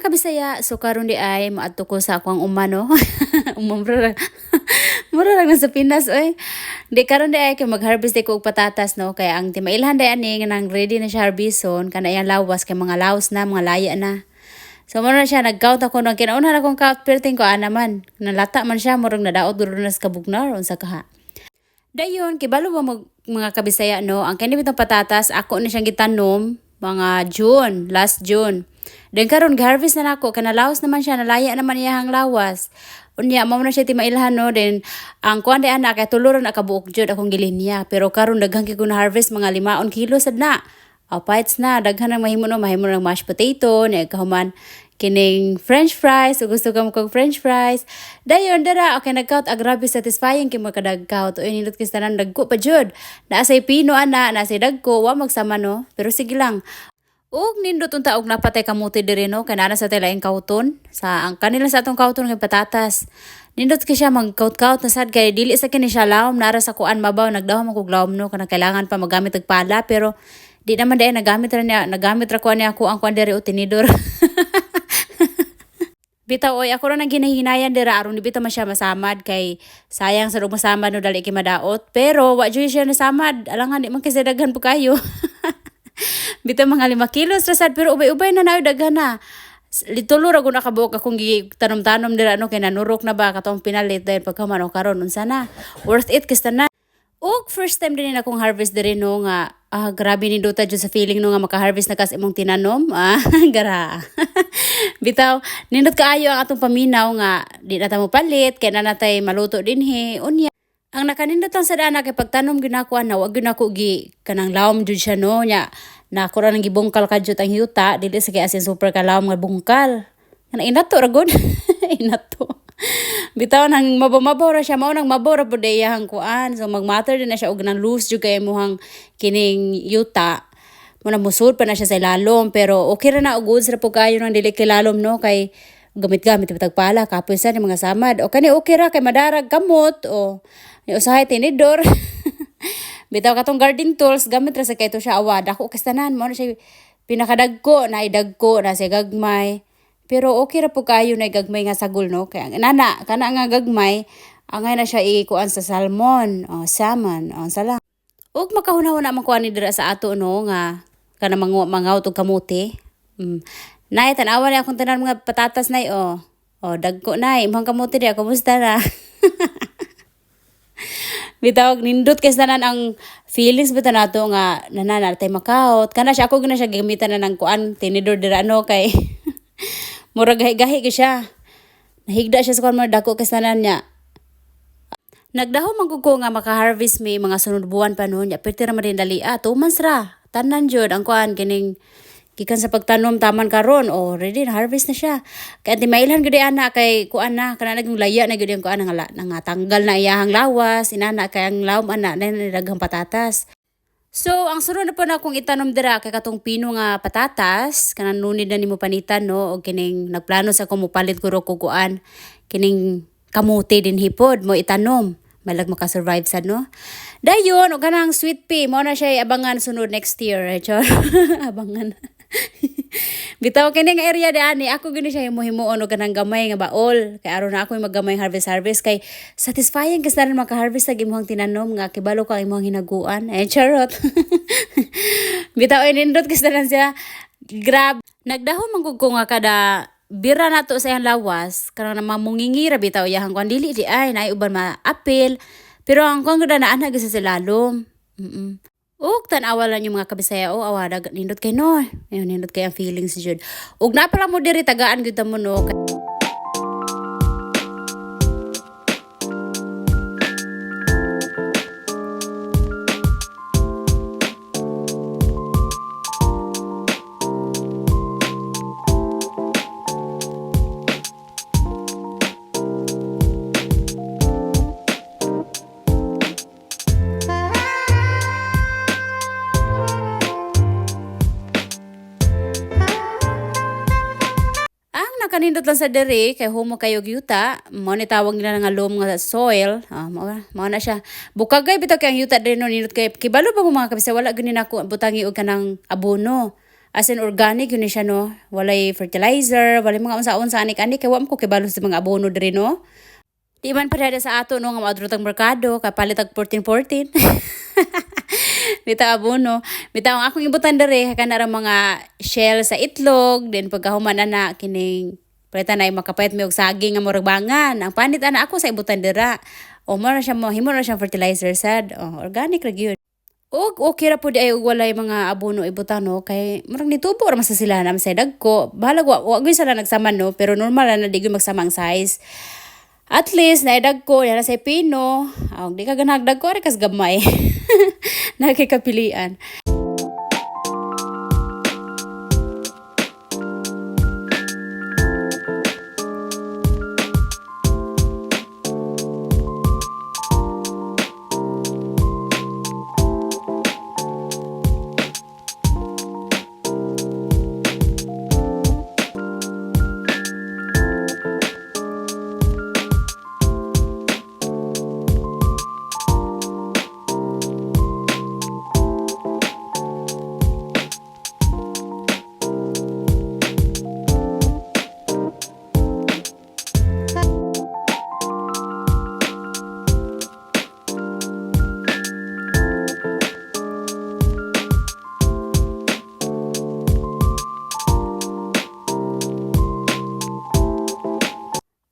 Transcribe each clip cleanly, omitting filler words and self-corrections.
Kabisaya, so karon di ay moadto ko sa akong uma, no. Uma, mura mura lang nasa Pinas oy. Di karon di ay kay mag-harvest di ko og patatas, no, kay ang timailhan di ani nga nang ready na siya harbison kana iyang lawas kay mga laos na, mga laya na. So mo na siya nag-count ako nang kinauna na akong count perting ko ana man. Nalata man siya, murag nadaot gud na sa kabugnar unsa kaha. Dayon kibalo ba mo, mga Kabisaya, no, ang kani bitong patatas ako na siyang gitanom mga June, last June. Then karon giharvest na nako kay nalaos naman siya, nalaya naman iyang lawas. Unya mao na siya timailhan, no, then ang kuan di ana kay tulo ra na kabuok jud akong gilinya, pero karon daghan kay ko na harvest, mga 5 kilo sad na. Oh, parts na daghan ang mahimo, no, mahimo ng mashed potato, ni kahuman kining french fries, so gusto ka mo kog french fries. Dayon dara, okay, nag-count, ah, grabe satisfying kay makadagcount. Uy, nindot kay tanan, dagko pa jud. Naa say pino ana, naa say dagko, wa magsama, no. Pero sige lang. Ug nindot unta og napatay kamote diri, no, kay naa sa laing kauton sa ang kanila sa atong kauton kay patatas. Nindot kay siya mag-kaut-kaut na sad kay dili sa kini siya lawom nara sa kuan mabaw nagdahom man kog lawom, no, kana kailangan pa magamit og pala, pero di naman dahil nagamit ra niya, nagamit ra ko niya ako ang kuan diri o tinidor. Bitaw oy, ako ra nang ginahinayan dira aron di bitaw man siya masamad kay sayang sa masamad, no, dali kay madaot. Pero wa jud siya nasamad. Alangan di man kasi daghan po kayo. Bitaw mga 5 kilos ra sad, pero ubay-ubay na na daghan na. Litulo ra gud nakabuok akong tanom-tanom dira, no, kay nanurok na ba katong pinalit dahil pagkaman o karon unsa na. Worth it kay na. Og first time din akong harvest diri, no, nga ah, grabe nindota jud sa feeling, no, nga maka-harvest na kas imong tinanom, ah, gara. Bitaw nindot kaayo ang atong paminaw nga di na ta mo palit kay na natay maluto dinhi. Unya ang nakanindot lang sa dana kay pagtanom gyud nako ana, wa gyud nako gi kanang lawom jud siya, no, nya na ako ra nang gibungkal kadyot ang yuta, dili sa kay as in super kalawom nga bungkal. Kana inato ra gud. Inato. Bitaw nang mabaw-mabaw ra siya, mao nang mabaw ra pud iyang kuan. So magmatter din na siya og nang loose jud kay imong kining yuta. Mo na musud pa na siya sa ilalom, pero okay ra na og goods ra pud kayo nang dili kay lalom, no, kay gamit-gamit pa pala kapoy sa ni mga samad. O kani okay ra kay madarag kamot o ni usahay tinidor. Bitaw katong garden tools gamit ra sa kay to siya awa dako kastanan mo na siya pinakadagko na idagko na siya gagmay. Pero okay ra po kayo na gagmay nga sagol, no. Kay ang nana kana nga gagmay angay na siya ikuan sa salmon o salmon o sala. Ug makahuna-huna man ko ani dira sa ato, no, nga kana mangaw og kamote. Nay, tan-awa ni akong tanan mga patatas, nay, oh. Oh, dagko nay, imong kamote diya kumusta na? Bitaw nindot kay tanan ang feelings bitaw nato nga nanana tay makaot. Kana siya ako gina siya gamitan na ng kuan tinidor dira, no, kay murag gahi-gahi kay siya. Nahigda siya sa kuan mo dako kay tanan niya. Nagdahom man ko nga maka-harvest may mga sunod buwan pa noon. Ya, perti ra man din dali. Ah, 2 months ra. Tanan jud ang kuan kining gikan sa pagtanom taman karon, oh, ready na harvest na siya. Kay anti mailhan gud ana kay kuan na kana naging laya na gud ang kuan nga nga tanggal na iyahang lawas inana kay ang lawom ana na daghang patatas. So, ang sunod na po na akong itanom dira kay katong pino nga patatas, kanang nunid na nimo panitan, no, og kining nagplano sa ko mopalit ko ro kuan kining kamote din hipod mo itanom malag maka-survive sad, no. Dayon og kanang sweet pea mo na siya abangan sunod next year, eh, char. Abangan. Bitaw kini nga area di ani ako gini siya himo-himuon og kanang gamay nga baol kay aron na ako maggamay harvest harvest kay satisfying kasi na maka-harvest sa imong tinanom nga kibalo ka imong hinaguan, eh, charot. Bitaw ay nindot kasi na siya. Grab. Nagdahom man ko nga kada bira nato sa iyang lawas kanang mamungingira bitaw iyang kuan dili di ay naay uban maapil, pero ang kuan gud na ana gyud sa lalom. Ug tan-awa lang yung mga Kabisaya, oh, awa dag nindot kay, no. Ayun, nindot kay ang feelings jud. Ug naa pala mo diri tagaan gyud ta mo, no. Ang nakanindot lang sa diri kay humo kayo yuta, mao ni tawag nila nga loam nga soil. Ah, mao, mao na siya. Bukagay bitaw kay ang yuta diri, no, nindot kay kibalo ba mo, mga Kabisaya, wala gani nako butangi og kanang abono. As in organic yun ni siya, no. Walay fertilizer, walay mga unsa-unsa anik-anik kay wa man ko kibalo sa mga abono diri, no. Di man pareha sa ato, no, nga moadto tag merkado kapalit tag 14-14. Bitaw abono. Bitaw ang akong ibutan diri kana ra mga shell sa itlog, then pagkahuman ana kining palitan ay makapayat mi og saging nga murag bangan. Ang panit ana ako sa ibutan dira. O mo na siya mo himo na siyang fertilizer sad. O, organic ra gyud. Og okay ra pud ay og walay mga abono ibutang, no, kay murag nitubo ra man sa sila na sa dagko. Bahalag wa gyud sila nagsaman, no, pero normal ra na di gyud magsama ang size. At least naidagko na sa pino. Og di ka ganahag dagko ari kas gamay. Nakikapilian.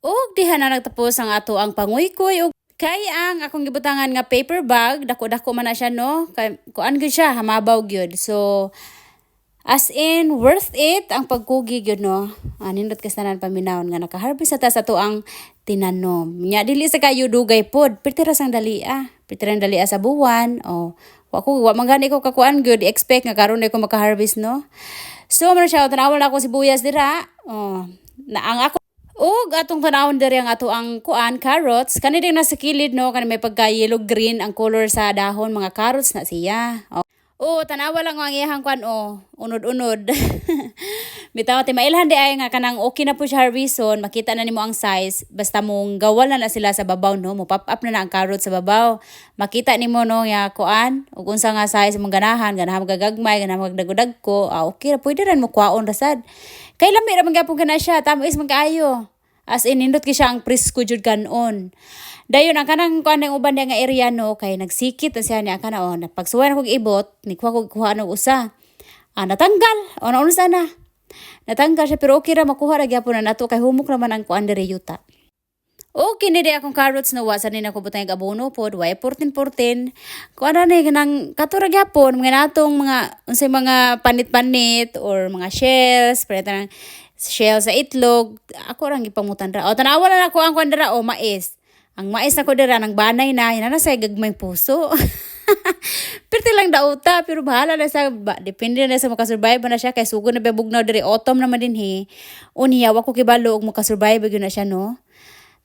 Ug diha na nagtapos ang ato ang panguykoy ug kay ang akong gibutangan nga paper bag, dako-dako man na siya, no, kay kuan gyud siya, hamabaw gyud. So as in worth it ang pagkugi gyud, no. Nindot kay tanan paminawon nga naka-harvest sa ta sa ato ang tinanom. Nya dili sa kayo dugay pod, perti ra sang dali ah. Perti ra dali sa buwan. O wa ko wa man gani ko kakuan gyud expect nga karon ko maka-harvest, no. So man siya, tanawon na ako sibuyas dira. Oh, na ang ako ug atong tanawon diri ang ato ang kuan carrots kani din nasa kilid, no, kani may pagka yellow green ang color sa dahon, mga carrots na siya. Oh, oh tanawa lang ang iyahang kuan, oh, unod-unod. Bitaw ti mailhan di ay nga kanang okay na po siya harveston, makita na nimo ang size basta mong gawal na sila sa babaw, no, mo pop up na na ang carrot sa babaw. Makita nimo, no, nga kuan ug unsa nga size mong ganahan, ganahan magagagmay, ganahan magdagudagko, ah, okay ra pwede ran mo kuwaon ra sad. Kay lami ra man gyapon kana siya, tamo is man kaayo. As in, nindot kay siya ang presko jud kanon. Dayon ang kanang kuan ng uban nga area, no, kay nagsikit na siya niya kana, oh, pagsuway na kog ibot, ni kuha kog kuha og usa. Ah, natanggal. O naunsa na. Natanggal siya pero okay ra makuha ra gyapon na nato kay humok raman ang kuan diri yuta. Okay ni di akong carrots, no, wa sa ni nako butang abono pod, way 14 14. Kuan ra ni kanang kato ra gyapon mga natong mga unsay mga panit-panit or mga shells, pare tanang shell sa itlog, ako rang gipamutan ra. O tanawa na nako ang kuan dira, o mais. Ang mais nako dira nang banay na, ina na sa gagmay puso. Perti lang dauta pero bahala na sa ba, depende na sa makasurvive na siya kay sugod na ba bugnaw diri, autumn naman din he. Unya wa ko kibalo og makasurvive gyud na siya, no.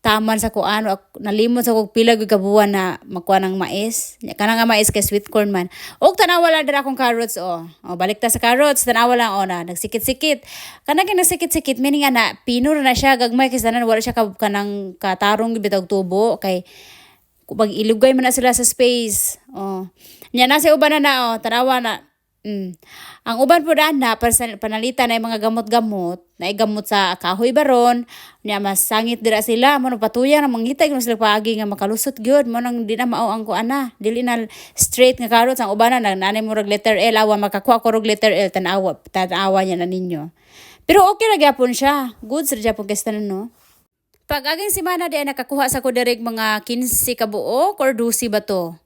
Taman sa kuan, nalimot sa kog pila gyud ka buwan na makuha ng mais. Nya kana nga mais kay sweet corn man. Og tanawa lang dira akong carrots, oh. Oh, balik ta sa carrots, tanawa lang, oh, na nagsikit-sikit. Kana kay nagsikit-sikit meaning ana pino ra na siya gagmay kay tanan wala siya ka, kanang katarong gyud bitaw tubo kay pag ilugay man na sila sa space. Oh. Nya na sa uban na na, oh, tanawa na. Ang uban po na para sa panalitan ay mga gamot-gamot, na gamot sa kahoy baron, niya mas sangit dira sila, mo patuya na mangita gyud sila paagi nga makalusot gyud, mo nang di na mao ang kuan na, dili na straight nga carrots ang uban na nanay mo rag letter L, awa makakuha ko rog letter L, tanawa tanawa niya na ninyo. Pero okay ra gyapon siya. Good sa gyapon kay tanan, no. Pag aging semana di ay nakakuha sa ko diri mga 15 ka buok or 12 ba to.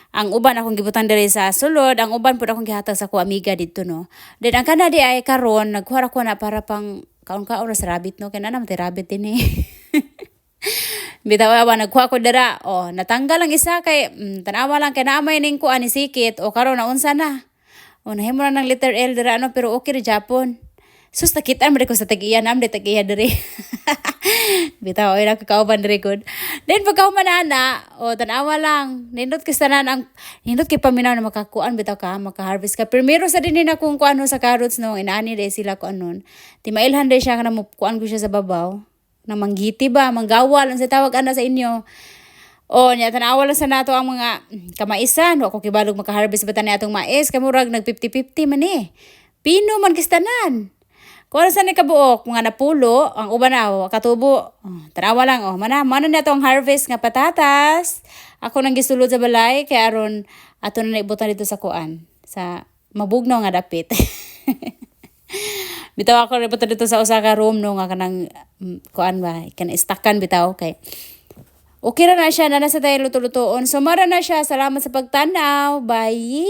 Ang uban akong gibutan diri sa sulod, ang uban pud akong gihatag sa ko amiga didto, no. Then ang kana di ay karon nagkuha ra ko na para pang kaon-kaon ra sa rabbit, no, kay naa naman tay rabbit din eh. Bitaw awa nagkuha ko dira, oh, natanggal ang isa kay tanawa lang kay naamay ning kuan ni sikit o karon naunsa na. O nahimo na ng letter L dira, no, pero okay ra japon. Sus, nakitaan mo ko sa tag-iya na, am tag-iya diri. Bitaw, oy nakakauban diri gud. Then pagkahuman ana, o tanawa lang, nindot kay tanan ang nindot kay paminaw na makakuan bitaw ka, maka-harvest ka. Primero sa din na kung kuano sa carrots, no, inaani dai sila kuanon. Ti mailhan dai siya kana mo kuan ko siya sa babaw. Na manggiti ba, manggawal, ang sa tawag ana sa inyo. O, nya tanawa lang sa nato ang mga kamaisan. Wa ko kibalog maka-harvest ba tani atong mais. Kamurag nag 50-50 man eh. Pino man kistanan. Kung ano sa ni kabuok, mga napulo, ang uban na, oh, katubo. Oh, tanawa lang, oh, mana, mana na tong harvest nga patatas. Ako nang gisulod sa balay, kay aron ato na naibutan dito sa kuan, sa mabugnaw nga dapit. Bitaw ako naibutan dito sa usa ka room, no, nga kanang kuan ba, kana istakan bitaw kay okay ra na siya, na nasa tayo luto-lutoon. So mara na siya. Salamat sa pagtanaw. Bye.